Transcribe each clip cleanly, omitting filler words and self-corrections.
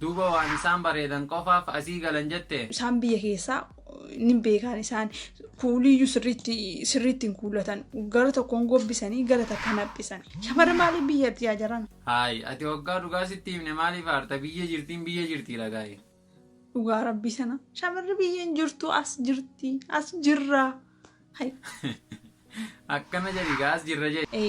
Duuba waan isaan bareedan qofaaf asii galan jette? Isaan biyya keessaa ni beekan isaan kuuliyyuu sirriitti sirriitti hin kuulatan gara tokkoon gobbisanii gara takka naphisan. Shamarri maaliif biyyatti yaa jaran? Haay ati hoggaa dhugaa sitti himne maaliif aarta biyya jirtiin biyya jirtii dhagaayi. Dhugaa rabbii sana shamarri biyya hin jirtu as jirti as jirra. Hay. Akkana jedhi gaa as jirra jedhi.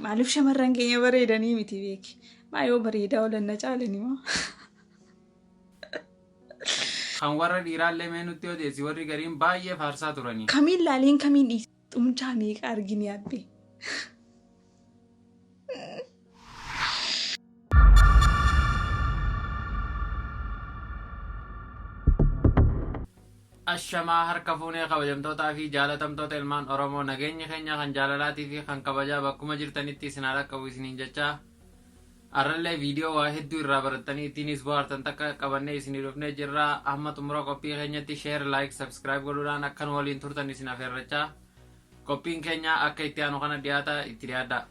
Maaliif shamarran keenya bareedanii miti beeki. Maa yoo bareedaa oolan na caalani moo. Kan warra dhiiraallee mee nutti odeessi warri gariin baay'ee faarsaa turanii. Kamiin laaleen kamiin dhiise. Xumchaa meeqa argine abbee. Ashamaa harka fuunee kabajamtootaa fi jaalatamtoota ilmaan Oromoo nageenyi keenya kan jaalalaatii fi kan kabajaa bakkuma jirtanitti isin haa dhaqqabu isiniin jechaa arrallee viidiyoo waa hedduu irraa barattanii ittiinis bohaartan takka qabannee isinii dhufnee jirra hamma xumura qophii keenyatti share like subscribe godhuudhaan akka nu waliin turtan isin afeerrachaa Qophiin keenya akka itti aanu kana dhiyaata itti dhiyaadhaa.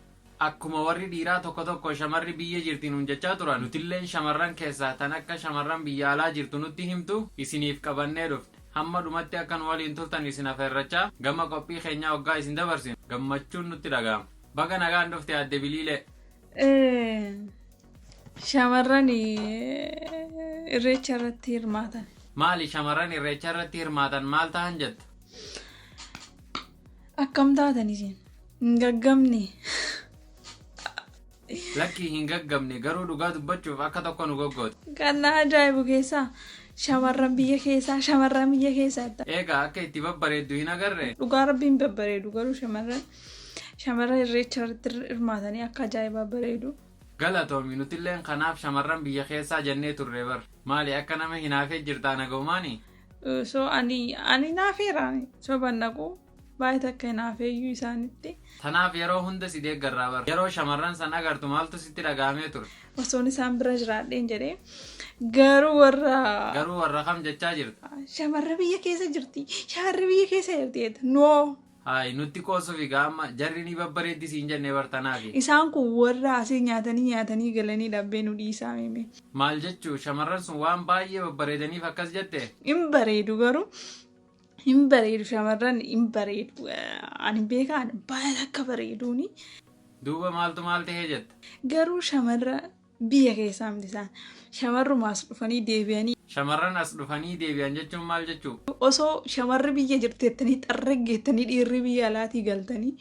Akkuma warri dhiiraa tokko tokko shamarri biyya jirti nuun jechaa turan nutilleen shamarran keessaa tan akka shamarran biyya alaa jirtu nutti himtu isiniif qabannee dhufne. Hamma dhumatti akka nu waliin turtan isin afeerrachaa gama qophii keenyaa hoggaa isin dabarsinu gammachuun nutti dhaga'ama. Baga nagaan dhufte Aadde Biliilee. Shamarran irreecha irratti hirmaatan. Maali shamarran irreecha irratti hirmaatan maal tahan jetta? Akkam taatan isin? Hin gaggabne. Lakkii hin gaggabne garuu dhugaa dubbachuuf akka tokko nu goggoote. Kan na ajaa'ibu keessaa shamarran biyya keessaa shamarran biyya keessaa jetta. Eegaa akka itti babbareeddu hin agarree? Dhugaa rabbiin babbareedu garuu shamarran shamarran irreecha irratti hirmaatanii akka ajaa'ibaa bareedu. Galatoomi nutilleen kanaaf shamarran biyya keessaa jennee turre bar. Maali akka nama hinaafee jirtaa nagaumaani? So ani ani hinaafeera ani soban naqu baay'ee takka hinaafeeyyuu isaanitti. Tanaaf yeroo hunda si deeggarraa bar. Yeroo shamarran san agartu maaltu sitti dhaga'amee ture? Osoon isaan bira jiraadheen jedhee garuu warra. Garuu warra kam jechaa jirta? Shamarra biyya keessa jirti shamarri biyya keessa jirti jette noo. Haay nutti qoosufi gaa amma jarri ni babbareeddi siin jenne bar tanaafi. Isaan kun warra asii nyaatanii nyaatanii galanii dhabbee nu dhiisaa mee. Maal jechuu shamarran sun waan baay'ee babbareedaniif akkas jette? Hin bareedu garuu hin bareedu shamarran hin bareedu ani beekaan baay'ee akka bareeduuni. Duuba maaltu maal ta'ee jetta? Garuu shamarra Biyya keessaa miti isaan. Shamarruma as dhufanii deebi'anii. Shamarran as dhufanii deebi'an jechuun maal jechuu? Osoo shamarri biyya jirti jettanii xarraggeettanii dhiirri biyya alaatii galtanii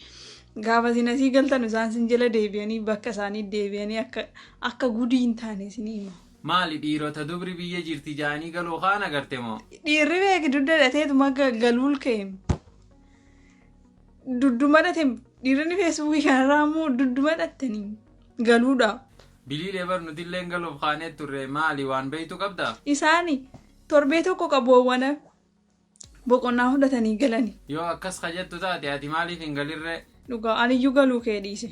gaafa isin asii galtan isaan isin jala deebi'anii bakka isaanii deebi'anii akka akka gudii hin taane isinii hima. Maali dhiirota dubri biyya jirti ja'anii galuu kaan agarte moo? Dhiirri beeki dugda hidhateetuma galuul ka'e. Dudduma dhate dhiironni feesbuukii kanarraa immoo dudduma dhattanii galuudha. Biliilee bar nutilleen galuuf kaanee turre maali waan beeytu qabda? Isaani torbee tokko qaboowwana boqonnaa fudhatanii galani. Yoo akkas ka jettu taate ati maaliif hin galirree? Dhugaa aniyyuu galuu kee dhiise.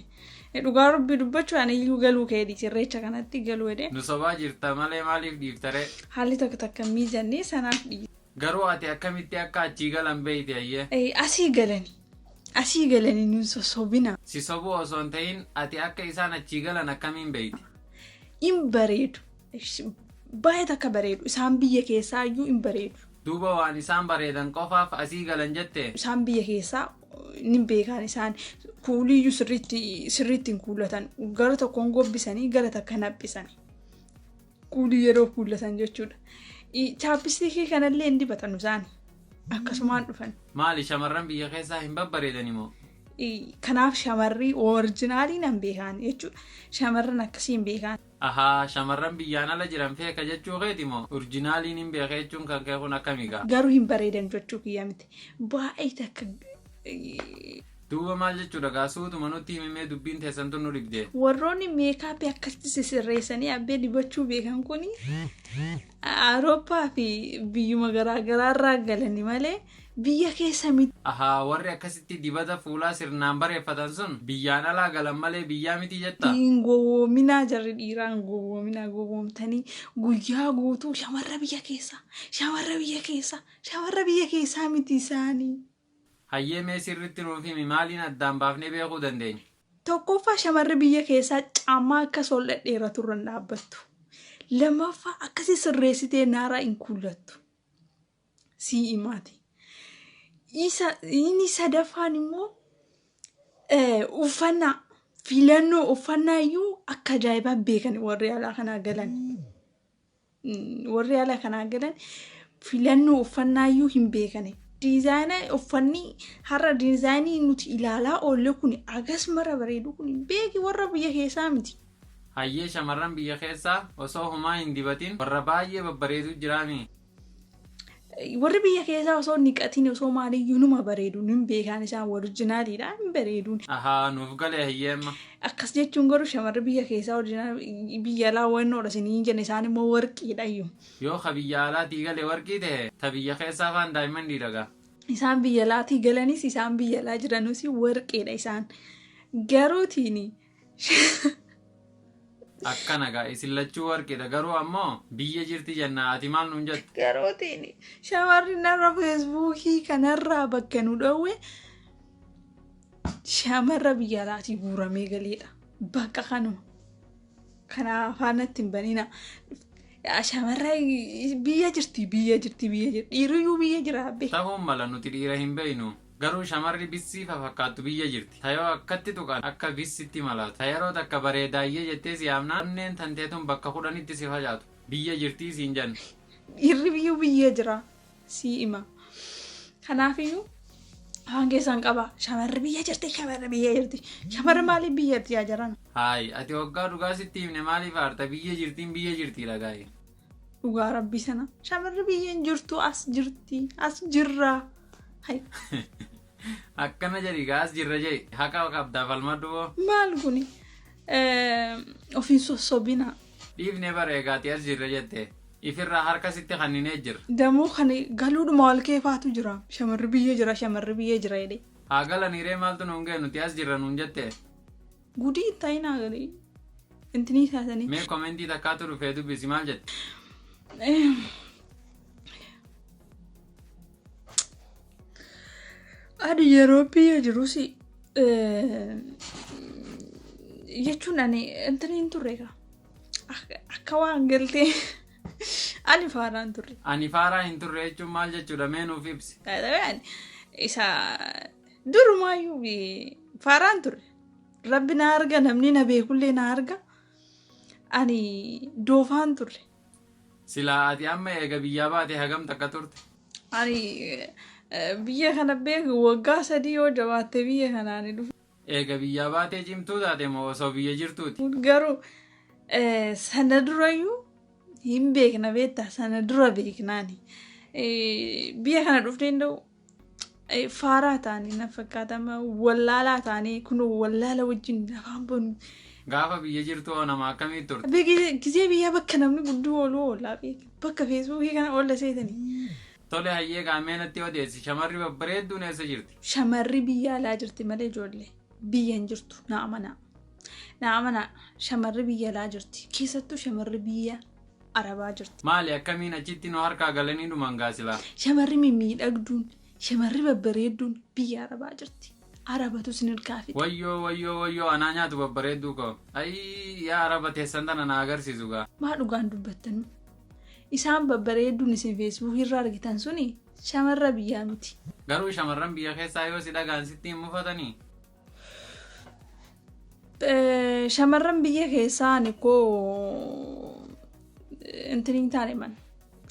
Dhugaa rabbi dubbachuu aniyyuu galuu kee dhiise irreecha kanatti galuu jedhee. Nu sobaa jirta malee maaliif dhiiftaree? Haalli tokko takka hin mijanne sanaaf dhiise. Garuu ati akkamitti akka achii galan beeyte ayyee? Asii galani. Asii galani nun sossobina. Si sobuu osoo hin ta'in ati akka isaan achii galan akkamiin beeyte? In bareedu. Baay'ee takka bareedu. Isaan biyya keessaa iyyuu in bareedu. Duuba waan isaan bareedan qofaaf asii galan jette? Isaan biyya keessaa ni beekan isaan kuuliyyuu sirriitti sirriitti hin kuulatan. Gara tokkoon gobbisanii gara takka naphisani. Kuulii yeroo kuullatan jechuudha. Chaappistiikii kanallee hin dibatanu isaan. Akkasumaan dhufan. Maali shamarran biyya keessaa hin babbareedani moo? Kanaaf shamarri orijinaalii nan beekaan jechuudha. Shamarran akkasii hin beekaan. Ahaa shamarran biyyaan ala jiran feeka jechuu keeti moo? Urjinaaliin hin beeka jechuun kan kee kun akkami gaa? Garuu hin bareedan jechuu kiyya miti. Baay'ee takka Duuba maal jechuudha gaa suutuma nutti himi mee dubbiin teessan tun nu dhibdee. Warroonni meekaappii akkasitti sisirreessanii abbee dibachuu beekan kuni Awurooppaa fi biyyuma garaa garaarraa galani malee biyya keessa miti. Ahaa warri akkasitti dibata fuulaa sirnaan bareeffatan sun biyyaan alaa galan malee biyyaa miti jettaa? Hin gowwoominaa jarri dhiiraa hin gowwoominaa gowwoomtanii guyyaa guutuu shamarra biyya keessaa shamarra biyya keessaa shamarra biyya keessaa miti isaanii. Hayyee mee sirritti nuuf himi maaliin addaan baafnee beekuu dandeenya? Tokkoffaa shamarri biyya keessaa caammaa akkas ol dhedheeratu irra hin dhaabbattu. Lammaffaa akkasii sirreessitee naaraa hin kuullattu. Sii himaati. Inni sadaffaan immoo uffannaa filannoo uffannaa iyyuu akka ajaa'ibaa beekan warri alaa kanaa galan. Warri alaa kanaa galan filannoo uffannaa iyyuu hin beekani. Diizaayina uffanni har'a diizaayinii nuti ilaalaa oolle kun agas mara bareedu kun beeki warra biyya keessaa miti. Hayyee, shamarran biyya keessaa osoo homaa hin dibatin warra baay'ee babbareedu jiraami. Warri biyya keessaa osoo niqatiin osoo maaliyyuu numa bareedu, nun beekaan isaan originaliidha hin bareeduun. Ahaa, nuuf galee hayyee amma. Akkas jechuun garuu shamarri biyya keessaa original biyya alaa wannoodha isinii jenne, isaan immoo warqiidha iyyuu. Yoo ka biyya alaatii gale warqii ta'e, ta biyya keessaa faan diamondii dhagaa. Isaan biyya alaatii galanis isaan biyya alaa jiranus warqeedha isaan. Garuutiin Akkana gaa, isin lachuu warqiidha, garuu ammoo biyya jirti jenna, ati maal nuun jette? Garuutiin shamarri narra Feesbuukii kanarraa bakka nu dhowwe shamarra biyya alaatii guuramee galeedha. Bakka kanuma. Kanaaf afaan natti hin banina. Shamarra biyya jirti, biyya jirti, biyya jirti, dhiiriyyuu biyya jira abbe. Ta'uun mala, nuti dhiira hin beeynu. Garuu shamarri bissii fakkaattu biyya jirti. Tayoo akkatti tuqan akka bissitti malaatu. Ta yeroo takka bareedaayyee jettee si yaamnaan onneen tanteetun bakka 10tti si facaatu. Biyya jirtii siin jenna. Dhiirri biyyuu biyya jira sii hima. Kanaafiyyuu afaan keessaan qaba. Shamarri biyya jirti, shamarri biyya jirti. Shamarri maaliif biyya jirti yaa jiran? Haayi, ati waggaa dhugaa sitti himne maaliif aarta? Biyya jirtiin biyya jirti dhagaayi. Dhugaa rabbii sana. Shamarri biyya hin jirtu, as jirti, as jirra. Hai. Akkana jedhi gaa, as jirra jedhi, haqa qabdaa, falmadhu hoo. Maal kuni? Ofiin sossobina. Dhiifne bara eegaati as jirra jette. Ifirraa harka sitti kanninee jira. Damoo kan galuudhuma wal keefaatu jira. Shamarri biyya jira, shamarri biyya jira jedhee. Haa galanii ree, maaltu nuun ga'e, nuti as jirra nuun jette. Gudii hin ta'inaa galii. Intinii taatanii. Mee commentii takkaatu dhufee dubbisi, maal jette? Ani yeroo biyya jirus jechuun ani intini hin turre kaa. Akka waan galtee ani faaraan turre. Ani faaraa hin turre jechuun maal jechuudha, mee nuuf ibsi. Isa durumaayyuu faaraan turre. Rabbi na arga, namni na beekullee na arga. Ani doofaan turre. Silaa ati amma eega biyyaa baate hagam takka turte? Ani biyya kana beeku waggaa 3 yoo jabaatte biyya kanaan dhufe. Eega biyyaa baatee cimtuu taate moo osoo biyya jirtuuti? Garuu sana durayyuu hin beekna, beektaa, sana dura beeknaani. Biyya kana dhuftee hin ta'u faaraa ta'anii na fakkaatama, wallaalaa ta'anii kun wallaala wajjin afaan banu. Gaafa biyya jirtu hoo nama akkamii turte? Gisee biyya bakka namni gudduu oolu oolaa beeka. Bakka Feesbuukii kana oolla seetanii. Tole, hayyee qaamee natti odeessi, shamarri babbareedduun eessa jirti? Shamarri biyya alaa jirti malee ijoollee biyya hin jirtu, na amanaa. Na amanaa, shamarri biyya alaa jirti. Keessattuu shamarri biyya Arabaa jirti. Maali, akkamiin achitti nu harkaa galanii dhuman gaasilaa? Shamarri mimmiidhagduun, shamarri babbareedduun biyya Arabaa jirti. Arabatu sin harkaa fixe. Wayyoo, wayyoo, wayyoo, anaa nyaatu babbareedduu koo. Ayii, yaa Araba teessan tana na agarsiisu gaa. Maa dhugaan dubbattan? Isaan babbareedduun isin Feesbuukii irraa argitan suni shamarra biyyaa miti. Garuu shamarran biyya keessaa yoo si dhagaan sitti hin mufatanii? Shamarran biyya keessaa ani koo intini hin taane man.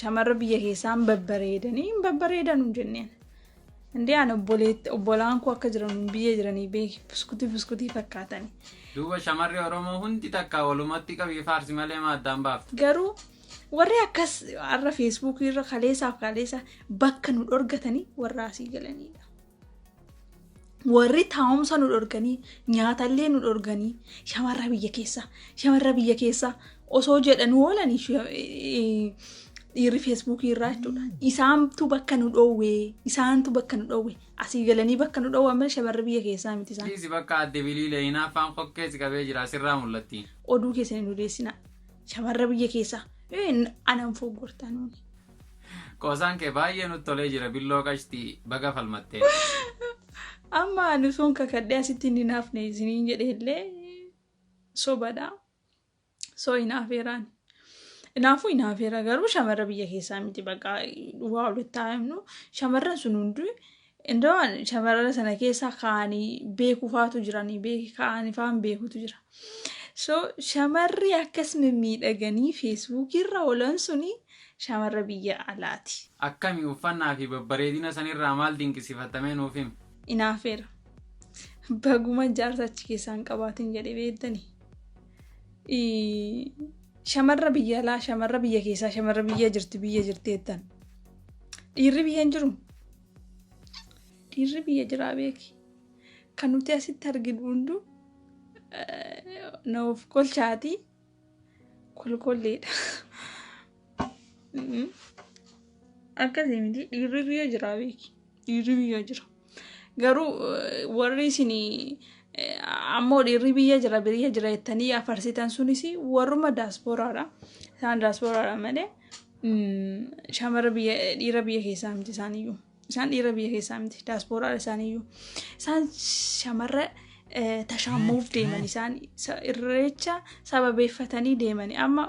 Shamarra biyya keessaa hin babbareedanii hin babbareedanu hin jenneen. Indee ani obbolaan koo akka jiran biyya jiranii beeki, buskutii buskutii fakkaatanii. Duuba shamarri Oromoo hundi takka walumatti qabii faarsi malee maa addaan baafte? Garuu warri akkas har'a Feesbuukii irra kaleessaaf kaleessa bakka nu dhorgatanii warra asii galanidha. Warri taa'umsa nu dhorganii, nyaatallee nu dhorganii, shamarra biyya keessaa, shamarra biyya keessaa osoo jedhanuu oolanii dhiirri Feesbuukii irraa jechuudha. Isaantu bakka nu dhoowwe, isaantu bakka nu dhoowwe. Asii galanii bakka nu dhoowwan malee shamarra biyya keessaa miti isaan. Dhiisi bakka adde biliilee, hinaaffaan kokkee si qabee jira, asirraa mul'atti. Oduu keessan hin odeessinaa. Shamarra biyya keessaa anan foggortaa nuuni. Qoosaan kee baay'ee nutti tolee jira, billoo qashtii, baga falmattee. Amma ani osoon kakadhee asitti hin hinaafne isiniin jedhe illee sobadha. Soo hinaafeeraan. Kanaafuu hinaafeera, garuu shamarra biyya keessaa miti. Bakka dhugaa walitti haa himnu, shamarran sun hundi indoo shamarran sana keessa kaanii beekuufaatu jiranii, beeki kaanii faan beekutu jira. So shamarri akkas mimmiidhaganii Feesbuukirra oolan suni shamarra biyya alaati. Akkami uffannaa fi babbareedina sanirraa maal dinqisiifatamee nuuf himi? Hinaafeera. Baguma jaarsa achi keessaa hin qabaatin jedhee beektanii. Shamarra biyya alaa, shamarra biyya keessaa, shamarra biyya jirti, biyya jirti jettan. Dhiirri biyya hin jiru. Dhiirri biyya jiraa beeki. Kan nuti asitti arginu hunduu na of kolchaatii kolkolleedha. Akkasii miti, dhiirri biyya jiraa beeki. Dhiirri biyya jira. Garuu warri isin ammoo dhiirri biyya jira, biyya jira jettanii afarsitan sunis warruma daaspooraadha. Isaan daaspooraadha malee shamara biyya, dhiira biyya keessaa miti isaaniyyuu. Isaan dhiira biyya keessaa miti, daaspooraadha isaaniyyuu. Isaan shamarra tashaammuuf deeman, isaan irreecha sababeeffatanii deemani. Amma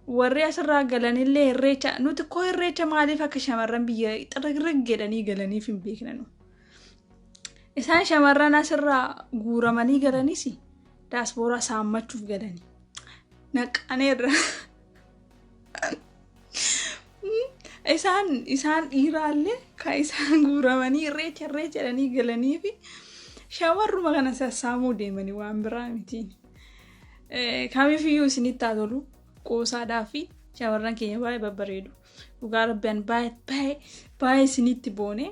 warri asirraa galanillee irreecha nuti koo irreecha maaliif akka shamarran biyya xirigrig jedhanii galaniif hin beeknanu. Isaan shamarran asirraa guuramanii galanis daaspooraa saammachuuf galanii. Naqaneerra. Isaan dhiiraallee kan isaan guuramanii irreecha irreecha jedhanii galanii fi shamarruma kana sassaamuu deemanii, waan biraa mitiin. Kamiifiyyuu isinitti haa tolu, qoosaadhaa fi shamarran keenya baay'ee babbareedu. Dhugaa rabbiyaan baay'ee baay'ee baay'ee isinitti boone.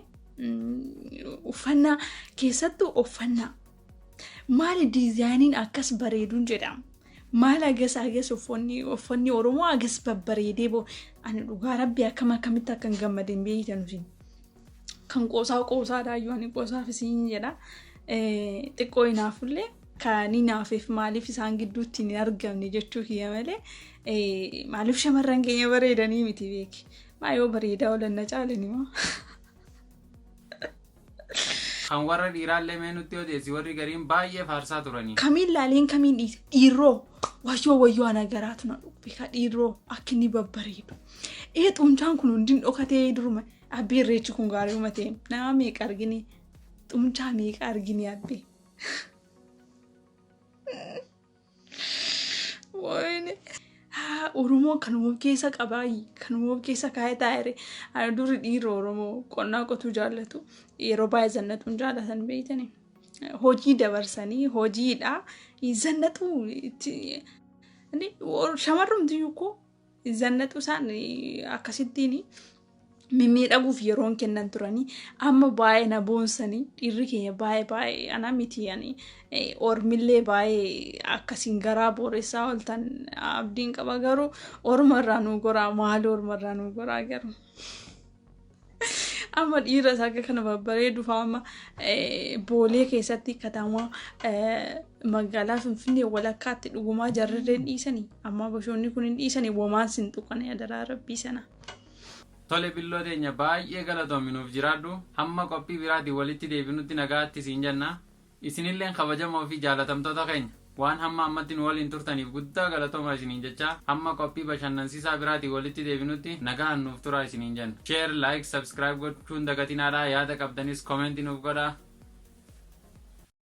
Uffannaa, keessattuu uffannaa, maali diizaayiniin akkas bareeduun jedhama. Maal agas agas uffanni Oromoo agas babbareedee boo, ani dhugaa rabbi akkam akkamitti akka hin gammadin beektan isin. Kan qoosaa qoosaadhaayyuu, ani qoosaaf isin jedha. Xiqqoo hinaafullee kan hinaafeef maaliif isaan gidduutti hin argamne jechuu kiyya malee maaliif shamarran keenya bareedanii miti beeki. Maa yoo bareedaa oolan na caalani moo? Kan warra dhiiraallee mee nutti odeessi, warri gariin baay'ee faarsaa turanii. Kamiin laaleen kamiin dhiise? Dhiirroo, wayyoo wayyoo, ana garaatu na dhukkube ka dhiirroo akka inni babbareedu. Ee, xuunchaan kun hundi dhokatee duruma abbee, irreechi kun gaarii uumatee nama meeqa argine, xuunchaa meeqa argine abbee. Wayne. Oromoon kanuma of keessa qabaa, kanuma of keessa kaa'ee taa'ere. Ani duri dhiirri Oromoo qonnaa qotuu jaallatu, yeroo baay'ee zannatuun jaallatan beektani. Hojii dabarsanii hojiidha. Zannatu shamarrumti koo zannatu, isaan akkasittiin mimmiidhaguuf yeroon kennan turanii. Amma baay'ee na boonsanii dhiirri keenya, baay'ee baay'ee. Ana miti, ani ormillee baay'ee akkasiin garaa booressaa ooltan abdiin qaba, garuu orma irraa nu goraa, maali orma irraa nu goraa garuu. Amma dhiira isaa akka kana babbareedu fa'aa amma Boolee keessatti, katamaa magaalaa Finfinnee walakkaatti dhugumaa jarrirreen dhiisanii, amma boshoonni kun hin dhiisanii, womaan sin tuqanii adaraa rabbii sana. Tole, billoo teenya, baay'ee galatoomi, nuuf jiraadhu. Hamma qophii biraatiin walitti deebinutti nagaatti siin jenna. Isinilleen kabajamoo fi jaalatamtoota keenya, waan hamma ammatti nu waliin turtaniif guddaa galatoomaa isiniin jecha, hamma qophii bashannansiisaa biraatiin walitti deebinutti nagaan nuuf turaa isiniin jenna. Share, like, subscribe gochuun dagatinaadha. Yaada qabdanis comment nuuf godhaa.